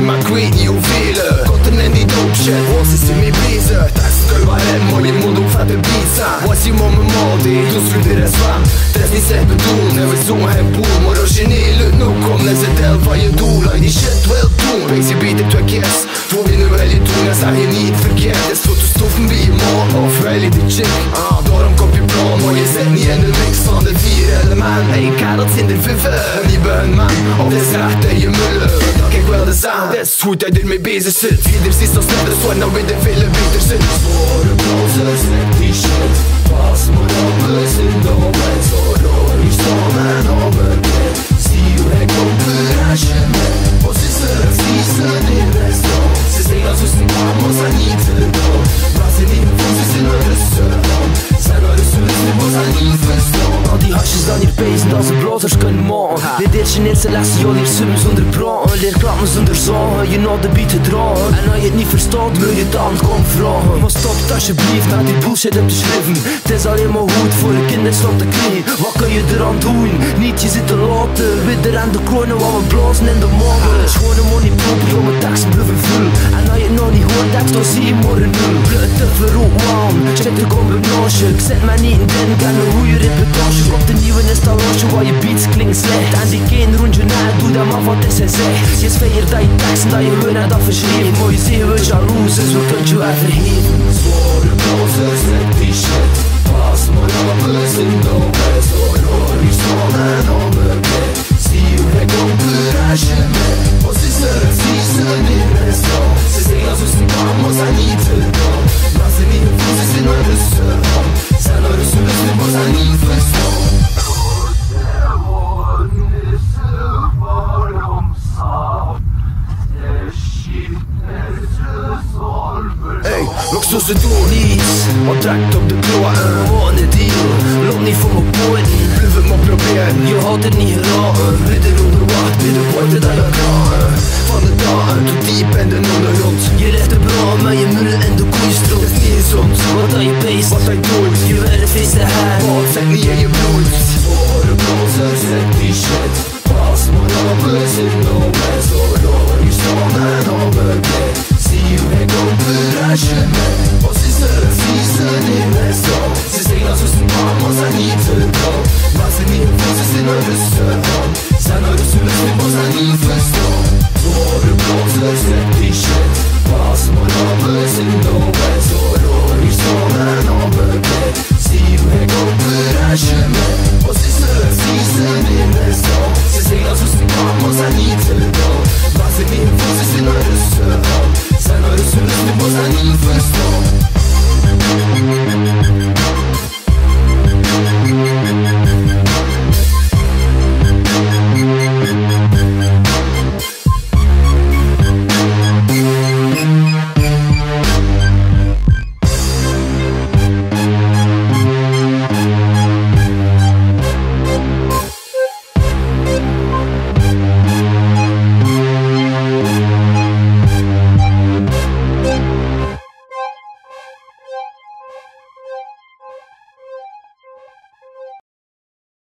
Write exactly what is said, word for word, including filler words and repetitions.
Ma queen, you feel it. Got the nanny dope shit. Was is in me busy. That's the one that money mood of fat pizza. Was you mom and moldy? Just with the rest one. There's this episode. Never saw my head pull. More ocean, look, no come as a tell for you do. Like this shit, well, do. Crazy beat it to a kiss. Två vinner väldigt tunga, så här är ni för kär. Det är svårt att stå förbi mål och väldigt i check. Ah, då har de kopplat plan och jag sett ni en mix. Fan, det är fyra element. Ej kallat sin det för för. Ni behöver man. Och det är straff, det är ju mulle. Jag kan kvälla det sant. Det är svårt, jag drar mig busy shit. Vid det sista stället, så är nog inte fel byter shit. Svåra blåser, svettig shit. Pass på jobbet, synd om en så rör i staden om en bit. Adi hashes dan ir peis dan se blåser skønn mån. Det der kinese lasse jo lir sum sunder bra. Lir klam sunder så. You know the beat dra. And I ni forstått, mye dan kom fra. Må stopp, det er ikke bliv, nei, de bullshit up til skriven. Tezalemo hut for ikke det stopp det krig. Hva kan jeg dra an tuin? Ni ti sitter låte. Videre enn det kornet var med blåsen enn det målet. Skåne må ni prøve på jobb med teksten ble vi full. And I know ni har tekst å si i morgen null. Bløte for roman. Kjente kommer norsk. Sett meg ni den gang og hun gjør reportasje. Gått til niende stallasje, hva i beats kling slett. And ikke en runde nær, du, det er man for det seg sett. Jeg feier deg i teksten, deg i høna, da forsvinner. Må vi se hvor sjalu, så kan du være for hit. Svåre blåser, svettig shit. Pass på jobbet, synd om en så rør i staden om en bit. Ey, luksus du nichts, man trägt op de Kloa, ohne Deal, lot ni vom Boden, blieb immer probieren, ihr hattet nie Rache, bitte runter, wacht, bitte wollte da ja klar, von der Daten, du deep in den Untergrund, ihr lehrt der Bra, meine Müll in der Kuhstrupp, das nie sonst, what I base, what I do, ihr werdet feste Hand, what set me in your blues, what a process, set die shit.